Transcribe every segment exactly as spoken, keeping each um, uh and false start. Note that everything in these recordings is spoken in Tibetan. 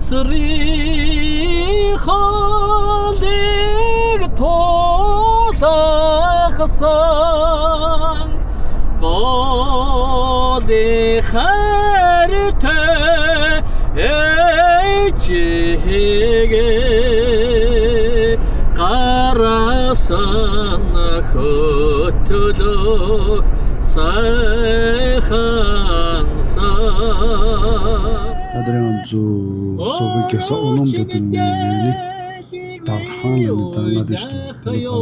ཚུར་ཧོལ་ལེགས་མཐོ་ལྷག་སང་གོ་ལེ་ཧར་ཐོན་ཨེ་ཅི་གེ་ཀ་ར་སན་ཧུ་ཐུ་ལུག་སའི་ཧན་ས། ད་དེ་རིང་ང་ཚོ་སོག་པོའི་རྒྱལ་ས་ཨོ་ལམ་པོ་ཏི་ནས་ནི་དར་ཧང་ལ་ནི་ད་མངའ་སྡེ་ཞིག་འདུག་དེ་ལ་ཕར་འགྲོ་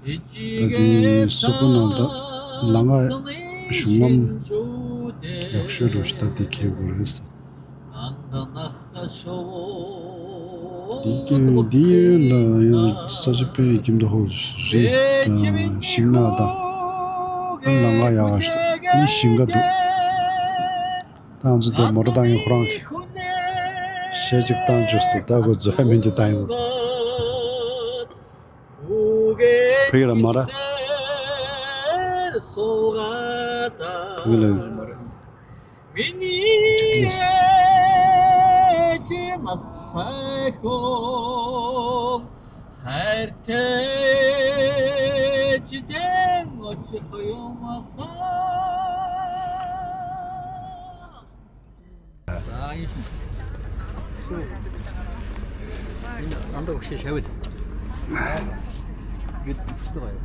གི་ཡོད། ད་དེ་སོག་པོ་ནང་ད་ལམ་ཁ་གཞུང་ལམ་ཡག་ཤོས་འདྲ་ཞིག་ད་དེ་འཁེལ་དགོས་རེད་ཟེར། འདི་སྐད་འདི་ལ་ཡང་ས་ཆ་དཔེ་ཁྱིམ་དུ་ཧོ་རི་དང་ཤིང་ནགས་དང་ཨ་ལམ་ཁ་ཡག་ག་ཞིག་ནི་ཞིང་ཁ་འདུག་ད་ང་ཚོ་དེ་མོ་ཊ་བཏང་ཡོད་ཁོ་རང་གི་གཞས་གཅིག་བཏང་བཅུག་སྟེ་ད་ཁོ་འཛོལ་མིན་གྱི་བཏང་ཡོད། ཕ་གི་ལ་མ་ར། ཕ་གི་ལ། འགྲིག་ལེས།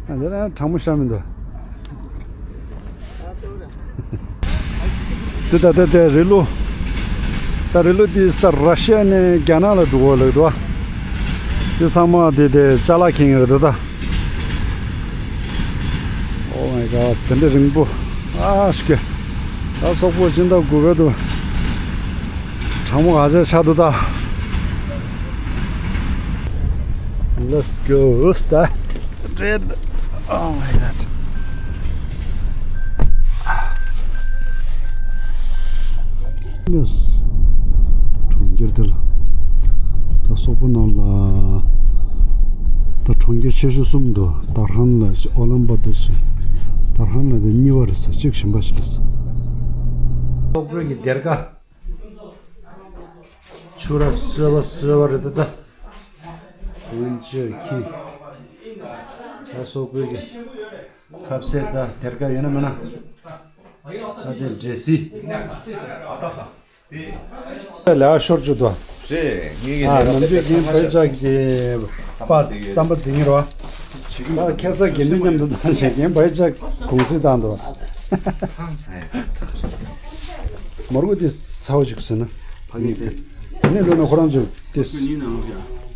ཨ་འདི་ན་གྲང་མོ་ཤར་མི་འདུག་སི་ད་ད་དེ་རི་ལུ། ད་རི་ལུ་འདི་ས་ར་ཤི་ཡ་ནས་རྒྱ་ནག་ལ་འགྲོ་གོ་ལེགས་འགྲོ། འདི་ཚང་མ་འདི་དེ་ཅ་ལག་འཁྱེར་མཁན་རེད་ད། Oh my god དེ་འདྲ་རིང་པོ། ཨ་ཤི་ཀེ། ད་སོག་པོ་སྤྱི་ཟླ་དགུ་པའི་དུ། གྲང་མོ་ག་ཚད་ཆགས་འདུག་ད། Let's go. What's that? Red. Oh my god. Yes. གྲོང་ཁྱེར་དེ་ལ། ད་སོག་པོ་ནང་ལ། ད་གྲོང་ཁྱེར་ཆེ་ཤོས་གསུམ་འདུག་ད་ཧན་ལ་ཅིག་ཨོ་ལམ་པ་དུ་ཅིག་ད་ཧན་ལ་དེ་གཉིས་པ་རེད་ས་གཅིག་གཞན་པ་ཞིག་རེད་ས། སོག་པོའི་གི་སྡེར་ཁ། ཆུ་ར་སེ་བ་སེ་བ་རེད་ད་ད། ཝིན་ཅེར་ཁྱི། ད་སོག་པོའི་གི་ཁ་ཟས་ད་སྡེར་ཁ་ཡོད་ན་མེད་ན། ད་དེ་འདྲེ་སི། ལ་ཤོར་བཅུག་ཏོ། རེད་ངེད་ཀྱི་ཨ་ནམ་རྒྱུན་རྒན་བའི་ཅག་གི་པ་རྩམ་པ་འཛིན་གྱི་རོ། ད་ཁ་སང་དགེ་འདུན་མཉམ་དུ་བཏང་བྱས་རྒན་བའི་ཅག་གུང་སེང་བཏང་འདུག་མོར་གོ་དེ་ཚ་བོ་ཅིག་ཟེར་ན། ཕ་གི་དེ་ནས་ལོན་ན་ཁོ་རང་ཚོ་དེ་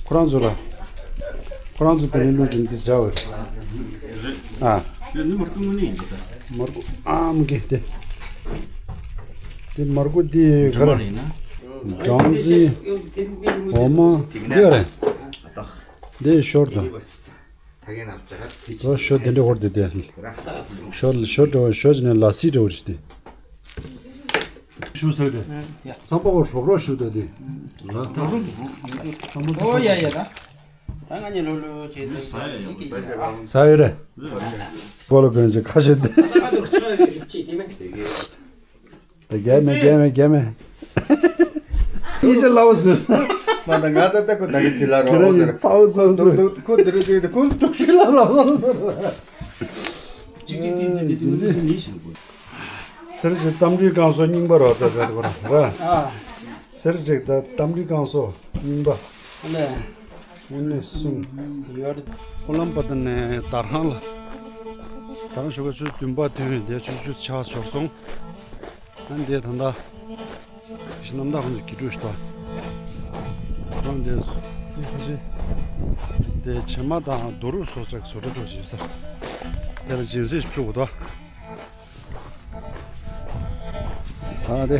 ཁོ་རང་ཚོ་ར་ཁོ་རང་ཚོ་དེ་ནས་ལོན་ཅིག་འདི་བྱ་བ་རེད། ཨ་མོར་གོ་ཨམ་གི་དེ། དེ་མར་ཁུ་དེ་ག་རེ། སྦྲང་རྩི། འོ་མ། འདི་ག་རེ། འདི་ཞོར་དུ། ཞོ་ཞོ་དེ་འདྲ་ཧོར་དེ་དེ། ཞོ་ཞོ་འདྲ་ཞོ་ཞིག་ནས་ལ་སི་འདྲ་བོ་ཞིག་དེ། ཞུ་ཟེར་དེ། ཚང་པ་བོ་ཧྲོབ་ཧྲོབ་ཞུ་དེ་དེ། ཨོ་ཡ་ཡ་ད། ད་ང་གཉིས་ལོ་ལོ་བྱེད་དུས་ཡིན་གྱི་ཡིན། ས་ཡོད་རེད། སྤོ་ལོ་གོན་ཅིག་ཁ་ཤས་འདི། ད་རྒྱལ་མེད་རྒྱལ་མེད་རྒྱལ་མེད། ཡིད་ཆེས་སླ་བོ་བཟོས་སོང་། མ་ད་ང་ད་ལྟ་ཁོ་ད་གི་དེ་ལ་རོ་ཁྱེད་རང་ཡིན་ཚ་བོ་ཚ་བོ་བཟོས། ཁོ་དེ་རེད་དེ་ཁོ་འདུག་ཤི་ལ་ལ་ལ་ལ། གཅིག་གཅིག་གཅིག་གཅིག་གཅིག་གཅིག་གཉིས་བྱེད་དགོས། སེར་བྱེས་རྟ་མགྲིན་བསྐང་གསོ་རྙིང་པ་རོ་ད་ད་ཁོ་རང་ར། སེར་བྱེས་ད་རྟ་མགྲིན་བསྐང་གསོ་རྙིང་པ། ཨ་ལས། དངོས་གནས་གསུང་། ཡོད། ཧོ་ལམ་པ་ཏི་ནས་དར་ཧང་ལ། དར་ཧང་ཞོགས་ཀ་ཆུ་ཚོད་བདུན་པ་ཐོན་དེ་ཆུ་ཚོད་ཆ་འབྱོར་སོང་། ཨ་འདས་ད་ལྟ། ཞིག་གནམ་བདག་ཁོང་ཚོ་གི་འགྲོ་ཞིག་ཏོ། ཁོང་འདས། འདི་ཁ་ཤས། དེ་བྱེ་མ་དང་རྡོ་རུག་སོགས་ཅག་བཟོ་གྲྭ་འགྲོ་ཞིག་ཡོད་ས། དེ་ལ་སྦྱིན་སྲེག་ཞིག་ཕུལ་དགོས་ཏོ། ཨ་དེ།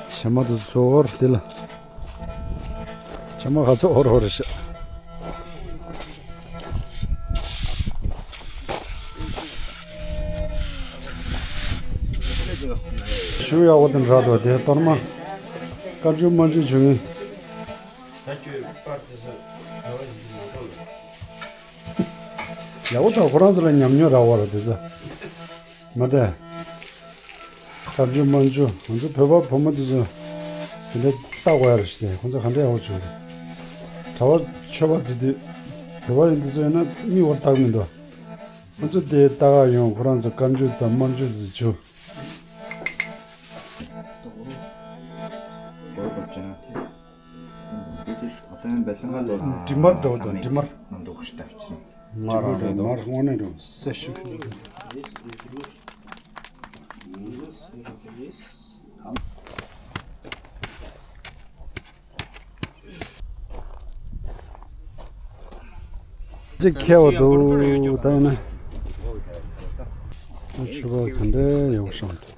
བྱེ་མ་དེ་ཚོ་འོར་དེ་ལ། བྱེ་མ་ག་ཚོད་འོར་འོར་རེད་ཤག་ཞུ་ཡག་པོ་དེ་འདྲ་འདུག་དེ་གཏོར་མ། དཀར་ཆུ་དམར་ཆུ་བྱུང་ངེས། ཡག་པོ་ཐོག་ཁོ་རང་ཚོ་ལ་ཉམས་མྱོང་རག་པ་རེད་དེ་ཚོ། མ་བདེ། དཀར་ཆུ་དམར་ཆུ་ང་ཚོ་བོད་པ་བུ་མོ་དེ་ཚོ། དེ་འདྲ་བལྟ་དགོས་ཡ་རེད་ཤག་དེ་ཁོང་ཚོ་ག་འདྲ་ཡག་པོ་བྱུང་རེད། གྲྭ་པ་ཆོས་པ་དེ་དུས་དེ་བ་ཡིན་དུས་ཚོད་ཡིན་ན་མིག་བར་བལྟ་གི་མི་འདུག་ཁོང་ཚོ་དེ་ལྟ་ག་ཡོང་ཁོ་རང་ཚོ་བཀའ་འགྱུར་དང་དམར་མཆོད་ཟིག་བྱུང་། འབྲི་མར་འདྲ་བོ་དང་འབྲི་མར། ང་རང་རེད་དོ། མར་དངོས་གནས་འགྲོ་སེ་ཤུ། ཅིག་ཁྱེར་བ་འདུག་ད་ཡིན་ན། ཨ་ཆུ་བ་ག་འདྲ་ཡག་པོ་བཤམས་འདུག་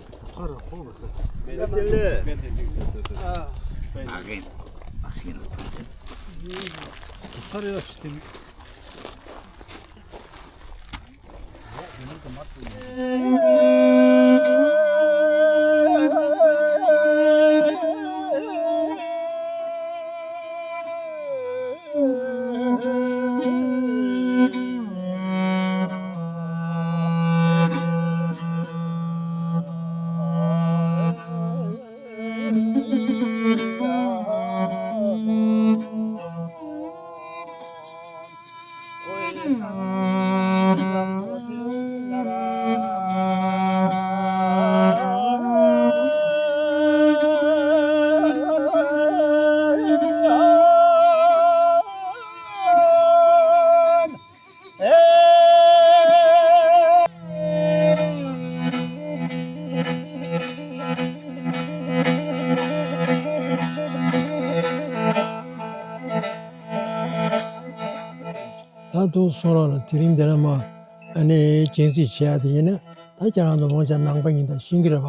ད་དུང་གསུང་རོགས་ལ་དེ་རིང་འདི་ལ་མ་ཨ་ནི་སྦྱིན་སྲེག་བྱེད་ཡ་དེ་ཡིན་ན་ད་ཁྱེད་རང་ཚོ་མང་ཆེ་ནང་པ་ཡིན་ད་ཤེས་ཀྱི་རེད་བ།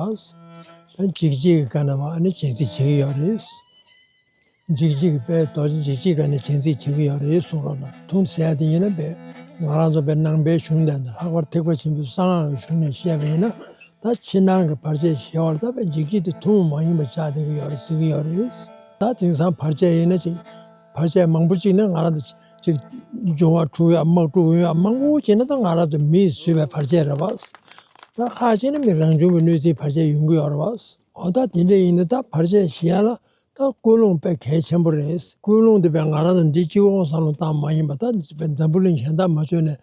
ད་འཇིགས་བྱེད་ཀྱི་སྒང་ནས་མ་ཨ་ནི་སྦྱིན་སྲེག་བྱེད་ཀྱི་ཡོད་རེད། འཇིགས་བྱེད་ཀྱི་དཔེ་རྡོ་རྗེ་འཇིགས་བྱེད་སྒང་ནས་སྦྱིན་སྲེག་བྱེད་ཀྱི་ཡོད་རེད་གསུང་རོགས་ལ་ཐུང་ཟེར་ཡ་དེ་ཡིན་ན་དཔེ་ང་རང་ཚོ་དཔེ་ནང་པའི་གཞུང་དེ་ལྷག་པར་ཐེག་པ་ཆེན་པོའི་གསང་སྔགས་ཀྱི་གཞུང་ནས་བཤད་པ་ཡིན་ན། ད་ཕྱི་ནང་གི་བར་ཆད་ཞི་བར་ད་དཔེ་འཇིགས་བྱེད་དེ་ཐུན་མོང་མ་ཡིན་པ་ཆགས་བསྡད་ཀྱི་ཡོད་རེད་ཟེར་གྱི་ཡོད་རེད། ད་དེང་སང་བར་ཆད་ཡིན་ན་ཅིག་བར་ཆད་མང་པོ་ཅིག་ནི་ང་རང་ཚོ་ཅིག་འབྱུང་བ་འཁྲུགས་ཡ་དམག་འཁྲུག་ཡོང་ཡ་མང་པོ་ཅིག་ནི་ད་ང་རང་ཚོ་མིས་བཟོས་པའི་བར་ཆད་རེད་བ། ད་ཁ་ཅིག་ནི་མི་རང་བྱུང་གི་གནོད་འཚེའི་བར་ཆད་ཡོང་གི་ཡོད་རེད་བ། འོ་ད་དེ་འདྲ་ཡིན་ན་ད་བར་ཆད་ཞི་ཡ་ལ་ད་ཀུན་སློང་དཔེ་གལ་ཆེན་པོ་རེད། ཀུན་སློང་དེ་དཔེ་ང་རང་ཚོ་འདི་གཅིག་པོ་བསམ་བློ་བཏང་མ་ཡིན་པ་ད་དཔེ་འཛམ་བུ་གླིང་གཞན་དག་མ་བྱོན་ནས་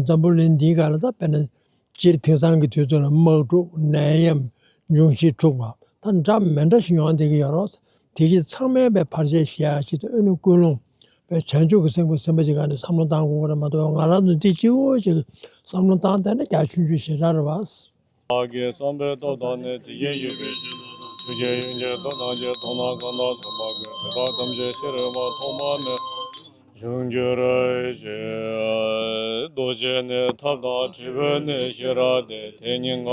འཛམ་བུ་གླིང་འདིའི་སྒང་ལ་ད་དཔེར་ན། སྤྱིར་དེང་སང་གི་དུས་ཚོད་ལ་དམག་འཁྲུག་ནད་ཡམས་འབྱུང་བཞི་འཁྲུག་པ་ད་འདྲ་མི་འདྲ་ཞིག་ཡོང་བསྡད་ཀྱི་ཡོད་རེད། དེ་གི་ཚང་མའི་དཔེ་བར་ཆད་ཞི་ཡ་ཆེད་དུ་ཨ་ནི་ཀུན་སློང་དཔེ་བྱང་ཆུབ་ཀྱི་སེམས་ཀྱི་སེམས་པ་ཅིག་ག་ནས་བསམ་བློ་བཏང་དགོས་ཀྱི་རེད་མ་གཏོགས་ང་རང་ཚོ་འདི་གཅིག་པོ་ཅིག་བསམ་བློ་བཏང་བསྡད་ན་རྒྱ་ཆུང་ཆུང་ཞེ་དྲག་རེད་བ། བདག་གིས་བསམ་པའི་སྟོབས་དང་ནི། དེ་བཞིན་གཤེགས་པའི་ཆོས་རྣམས་ཐམས་ཅད་ཡོངས་ཀྱི་སྟོབས་དང་བཅས་མཐོང་ནས་གང་དག་ཐོས་པ་ཀུན། དེ་དག་ཐམས་ཅད་ཤེས་རིག་པ་ཐོག་མ་མེད། འབྱུང་འགྱུར་ཞེས། རྡོ་རྗེ་ནི་ཐབས་དང་དྲིལ་བུ་ནི་ཤེས་རབ་སྟེ། དེ་ཉིད་ངག་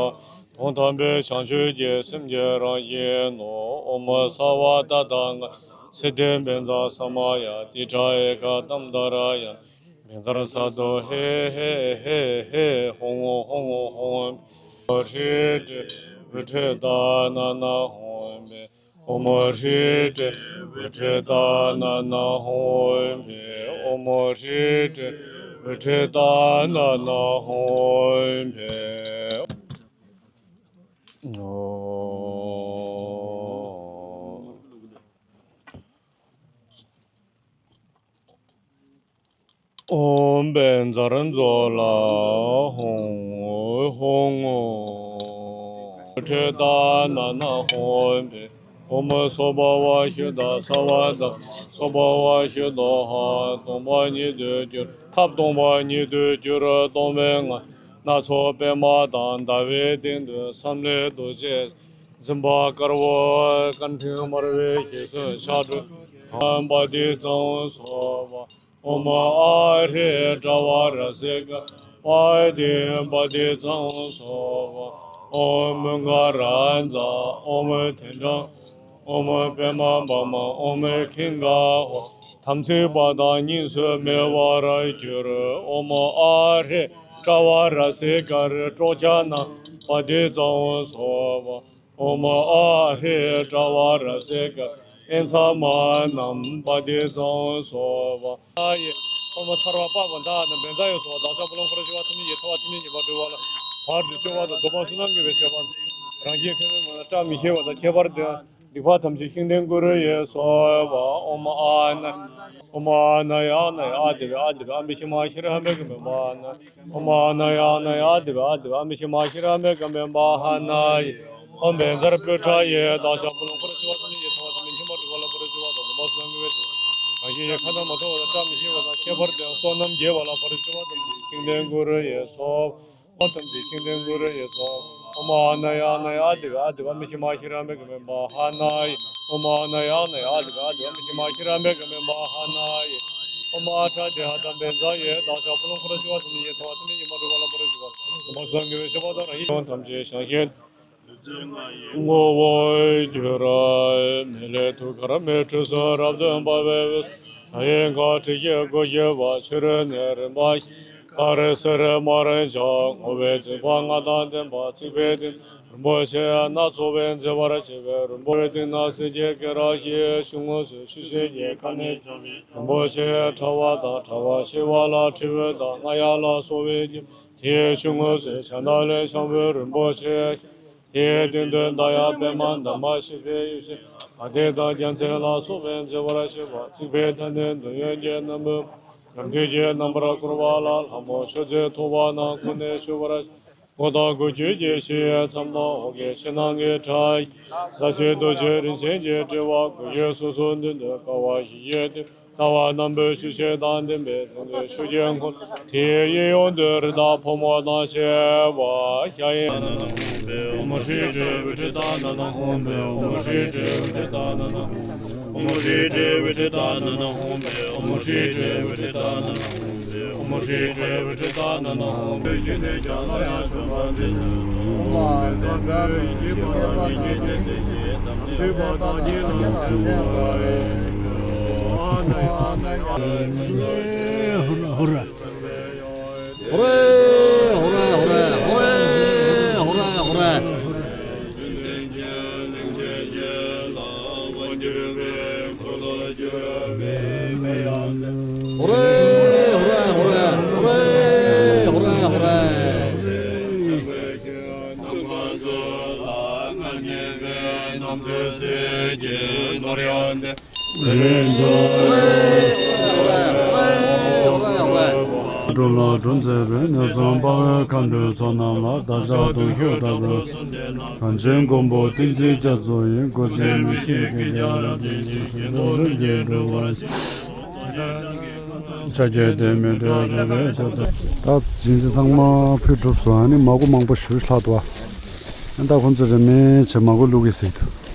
དང་ཐོག་མཐའ་བུད་མེད་བྱང་ཆུབ་ཀྱི་སེམས་ཀྱི་རང་བཞིན་ནོ། ཨོཾ་སརྦ་ཏ་ཏཱ་ཀ་སིདྡྷི་བཛྲ་ས་མ་ཡ། ཏིཥྛ་ཨེ་ཀ་ཏཾ་དྷ་ར་ཡ། བཛྲ་སཏྭ་ཧེ་ཧེ་ཧེ་ཧེ་ཧོཾ་ཧོཾ་ཧོཾ། ཧྲཱིཿ་ཏྲཱིཿ་བི་ཏྲཱིཿ་ཏཱ་ན་ན་ཧོཾ་བྷེ། ཨོཾ་ཧྲཱིཿ་ཏྲཱིཿ་བི་ཏྲཱིཿ་ཏཱ་ན་ན་ཧོཾ་བྷེ། ཨོཾ་ཧྲཱིཿ་ཏྲཱིཿ་བི་ཏྲཱིཿ་ཏཱ་ན་ན་ཧོཾ་བྷེ། ཨོ། ཨོཾ་བཛྲ་མཛོད་ལྷ་ཧོཾ་ཧོཾ་ཧོཾ། ཏྲཱིཿ་ཏཱ་ན་ན་ཧོཾ་བྷེ། ཨོཾ་སྭ་བྷཱ་ཝ་ཤུདྡྷ་སྭ་བ་ཏ། སྭ་བྷཱ་ཝ་ཤུདྡྷོ་ཧ། སྟོང་པ་ཉིད་དུ་གྱུར། ཐབས་སྟོང་པ་ཉིད་དུ་གྱུར། སྟོང་པའི་ངང་། སྣ་ཚོགས་པད་མ་དང་ཟླ་བའི་སྟེང་དུ་མཚམས་ལས་རྡོ་རྗེ། འཛིན་པ་དཀར་པོ་སྐར་མཐིང་དམར་པོའི་གེགས་སེལ་ཕྱག་དྲུག་པ། པྲ་ཏི་ཙཾ་སྭ་བྷཱ། ཨོཾ་ཨ་རྷེ་ཏྲ་བ་ར་སེ་ཀ་པྲ་ཏི་པྲ་ཏི་ཙཾ་སྭ་བྷཱ། ཨོཾ་མུག་ག་རཱ་ཛ། ཨོཾ་ཐེ་ཏྲཾ། ཨོཾ་པདྨ་པདྨ། ཨོཾ་ཀིངྒ་ཧོ། དམ་ཚིག་པ་དང་གཉིས་སུ་མེད་པར་གྱུར། ཨོཾ་ཨ་རྷེ་ཏྲ་བ་ར་སེ་ཀ་རི་ཀྲོ་ཙ་ན་པྲ་ཏི་ཙཾ་སྭ་བྷཱ། ཨོཾ་ཨ་རྷེ་ཏྲ་བ་ར་སེ་ཀ་ཨེ་ཚ་མ་ནམ་པྲ་ཏི་ཙཾ་སྭ་བྷཱ། ཨ་ཡེ། ཨོཾ་ཐར་པ་དཔག་པ་དང་ནི་བཛྲ་ཡེ་སྭཱ་ཧཱ། བདག་ཅག་ཀུན་སློང་འཁོར་བ་ཞི་བ་ཐིམ་གྱིས་ཉེན་བྲལ་བ་ཐིམ་གྱིས་ཉེན་པར་འགྲོ་བ་ལ་བར་དུ་གཅོད་པ་དང་སྡུག་བསྔལ་ཕྱི་ནང་གི་བའི་ཁྱད་པར་རང་བཞིན་ཁས་ལེན་མ་ལ་བཀྲ་མི་ཤིས་པ་དང་ཁྱད་པར་དུ། སྡིག་པ་ཐམས་ཅད་ཤིང་རྟའི་གུ་རུ་ཡིས་གསོལ་བ། ཨོཾ་ཨཱཿནྡྷ། ཨོཾ་ཨཱཿནྡྷ་ཡ་ནཱ་ཡ། ཨ་ཏི་བི་ཨ་ཏི་བི་ཨ་བི་ཤི་མ་ཤི་ར་མེ་ག་མེ་མ་ཧཱ་ནཱ་ཡ། ཨོཾ་ཨཱཿནྡྷ་ཡ་ནཱ་ཡ། ཨ་ཏི་བི་ཨ་ཏི་བི་ཨ་བི་ཤི་མ་ཤི་ར་མེ་ག་མེ་མ་ཧཱ་ནཱ་ཡ། ཨོཾ་བཛྲ་པུཥྚ་ཡེ། བདག་ཅག་བུ་ལོན་འཁོར་བཅུ་པ་ཐམས་ཅད་ཀྱི་ཐུབ་པ་དང་མི་མཁྱེན་པ་སྒྲུབ་པ་ལ་འཁོར་བཅུ་པ་དང་སྡོམ་པ་གསུམ་ལ་འགོད་པའི་ཚུལ། རང་བཞིན་གྱིས་ཁ་ན་མ་ཐོ་བ་དང་སྐྲ་མི་ཤིང་བ་དང་ཁྱད་པར་ལྡན་བསོད་ནམས་རྒྱས་པ་ལ་འཁོར་བཅུ་པ་ཐམས་ཅད་ཤིང་རྟའི་གུ་རུ་ཡིས་གསོལ། ཨོཾ་ཐམས་ཅད་ཤིང་རྟའི་གུ་རུ་ཡིས་གསོལ། ཨོཾ་ཨཱཿནྡྷ་ཡ་ནཱ་ཡ། ཨ་ཏི་བི་ཨ་ཏི་བི་ཨ་བི་ཤི་མ་ཤི་ར་མེ་ག་མེ་མ་ཧཱ་ནཱ་ཡ། ཨོཾ་ཨཱཿནྡྷ་ཡ་ནཱ་ཡ། ཨ་ཏི་བི་ཨ་ཏི་བི་ཨ་བི་ཤི་མ་ཤི་ར་མེ་ག་མེ་མ་ཧཱ་ནཱ་ཡ། ཨོཾ་ཨ་ཏི་བྷྱ་ཏ་བཛྲ་ཡེ། བདག་ཅག་བུ་ལོན་འཁོར་བཅུ་པ་ཐམས་ཅད་ཀྱི་ཐུབ་པ་དང་མི་མཁྱེན་པ་སྒྲུབ་པ་ལ་འཁོར་བཅུ་པ་དང་སྡོམ་པ་གསུམ་ལ་འགོད་པའི་ཚུལ། ཐམས་ཅད་བྱང་ཞིང་ངོ་བོར་གྱུར། མི་ལས་ཐུགས་ཀར་མེ་དྲོད་ཚོགས། རབ་ཏུ་འབར་བའི་འོད་ཟེར། ཡལ་ག་དྲི་ཞིམ་གོས་ཆེ་བ། ཕྱི་རོལ་ནས་རིམ་པ་བཞིན། དཀར་སེར་དམར་ལྗང་། སྔོ་བའི་རྩིག་པ་ལྔ་དང་ལྡན་པ། རྩིག་པའི་སྟེང་རིན་པོ་ཆེ་སྣ་ཚོགས་པས་མཛེས་པར་བྱས་པའི་རིན་པོ་ཆེའི་སྟེང་ན་སྲས་བརྒྱད་ཀྱི་རིགས་བཞིའི་ཆུང་ངུ་ཚོས་ཆུ་ཤེལ་གྱི་ཁ་ནས་བརྐྱངས་པའི་རིན་པོ་ཆེའི་ཕྲ་བ་དང་། ཕྲ་བ་ཆེ་བ་ལ་ཁྲོ་བོ་དང་རྔ་ཡབ་ལ་སོགས་པས་བརྒྱན། དེའི་ཆུང་ངུ་ཚོས་ཕྱག་ན་ལེན་ཤམ་བུའི་རིན་པོ་ཆེ། དེའི་སྟེང་དུ་མདའ་ཡང་པདྨ་འདབ་མ་བཞི་པའི་ཡེ་ཤེས་ཨ་ཏི་དང་རྒྱལ་མཚན་ལ་སོགས་པས་མཛེས་པར་བྱས་པ། རྩིག་པའི་མཐའ་ནས་འདོད་ཡོན་གྱི་སྣམ་བུ། རབ་འཁྲུད་ཀྱི་རྣམ་པར་བསྐོར་བ་ལ་ལྷ་མོ་མཆོད་རྫས་ཐོགས་པ་རྣམས་ཁོང་ནས་ཞུ་བར་བྱ། འགོ་དང་འགོ་བརྒྱུད་ཀྱི་ཞི་བའི་མཚམས་དང་། འོག་གི་ཕྱི་ནང་གི་ཕྲ་ཡི་ལྷ་སྲིན་རྡོ་རྗེ་རིན་ཆེན་གྱི་དྲིལ་བ། སྒོ་བརྒྱད་སོ་སོའི་མདུན་དུ་དཀར་བ་བཞི་ཡི་སྟེང་། ལྟ་བ་རྣམ་པོ་ཆོས་ཅན་དང་ལྡན་པའི་ཚོགས་འདུས་ཆོས་ཀྱི་འཁོར་ལོ། དེའི་གཡས་གཡོན་དུ་རི་དྭགས་ཕོ་མོ་དང་བཅས་པ་ཞལ་ཡིན། ཨོཾ་ཧྲཱིཿ་ཏེ་བི་ཏི་ཏ་ན་ན་ཧཱུྃ་ཕཊ། ཨོཾ་ཧྲཱིཿ་ཏེ་བི་ཏི་ཏ་ན་ན་ཧཱུྃ་ཕཊ། ཨོཾ་ཧྲཱིཿ་ཏེ་བི་ཏི་ཏ་ན་ན་ཧཱུྃ་ཕཊ། ཨོཾ་ཧྲཱིཿ་ཏེ་བི་ཏི་ཏ་ན་ན་ཧཱུྃ་ཕཊ། ཨོཾ་ཧྲཱིཿ་ཏེ་བི་ཏི་ཏ་ན་ན་ཧཱུྃ་ཕཊ། ཧོ་རེ་ཧོ་རེ་ཧོ་རེ། འགྲོ་ལ་འགྲོ་མཛད་པའི་གནས་སམ་དཔའ་བོའི་མཁའ་འགྲོའི་ཚོགས་རྣམས་ལ་བདག་ཅག་དུང་ཕྱུར་ལྟ་བུའི་གངས་ཅན་མགོན་པོ་བསྟན་འཛིན་རྒྱ་མཚོ་ཡི་སྐུ་ཚེ་ནུས་ཤིང་གི་རྒྱལ་ལ་བརྟན་ཅིང་བཞུགས་གདུང་རིམ་གྱིས་འགྲོ་བར་ཤོག། ཕྱག་རྒྱའི་ལྡེ་མིག་འགྲོ་བའི་རི་བོའི་ཁྱབ་བདག་ད་སྦྱིན་སྲེག་ཚང་མ་ཕུལ་གྲུབ་སོང་། ཨ་ནི་མར་ཁུ་མང་པོ་ཞེ་དྲག་འདུག་ཨ། ཨ་ད་ཁོང་ཚོ་རེ་མེད་བྱས་མར་ཁུ་བླུག་གི་ཟེར་འདུག་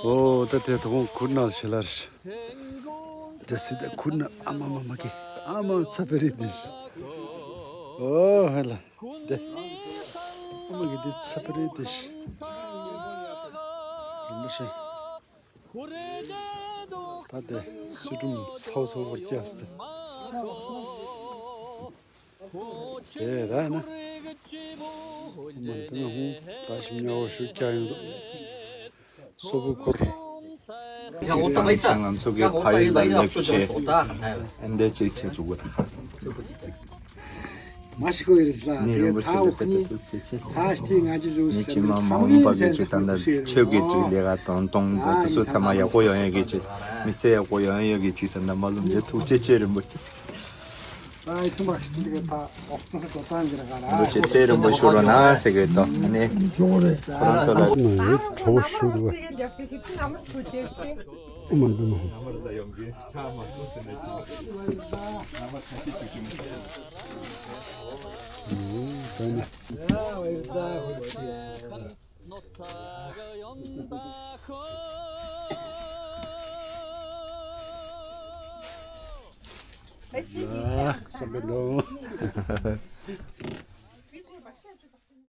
ཨོ་ད་དེ་དོ་དགོང་གུར་ནང་ཞིག་ལ་རེད། དེ་སི་ད་གུར་ནང་ཨ་མ་མ་མ་གི་ཨ་མ་ཚ་པེ་རེད་དེ། ཨོ་ཧེ་ལ་དེ། ཨ་མ་གི་དེ་ཚ་པ་རེད་དེ། རིན་པོ་ཆེ། ད་དེ་སུ་ཀྲུམ་ཚའོ་ཚའོ་བར་སྐྱེས་ཏེ། དེ་ར་ན། མ་དེ་ན་ཧུང་ད་ཞིམ་ཉོ་ཞུ་ཀྱ་ཡོང་དུ། སོ་བུ་ཁུར། ང་ཚོ་གི་ཕ་ཡུལ་ལ་སླེབས་བྱས། ཨན་དེ་ཅིག་བྱེད་ཆུག་གི། མ་ཤི་ཁོ་ཡིན་ལ་དེ་ཐའོ་ཁུ་ཚ་སྟེ་ང་ཅི་ཟུ་ནི་ཅི་མ་མ་འོངས་པ་གི་ཅིག་ད་ལྟ་ཆོས་ཀྱི་ཅིག་ལས་ཀ་དང་གཏོང་དང་དེ་ཚོ་ཚང་མ་ཡག་པོ་ཡོང་ཡོད་གི་ཅིག་མི་ཚེ་ཡག་པོ་ཡོང་ཡོད་གི་ཅིག་ད་ལྟ་མ་ལུམ་རྗེ་ཐུགས་རྗེ་ཆེ་རིན་པོ་ཆེ། རིན་པོ་ཆེ་ཚེ་རིང་པོ་བཞུགས་རོགས་གནང་ཟེར་གི་འདུག་ཨ་ནི་ཁོ་རང་ཚོ་ལ། ཨ། བསམ་པའི་ལོ།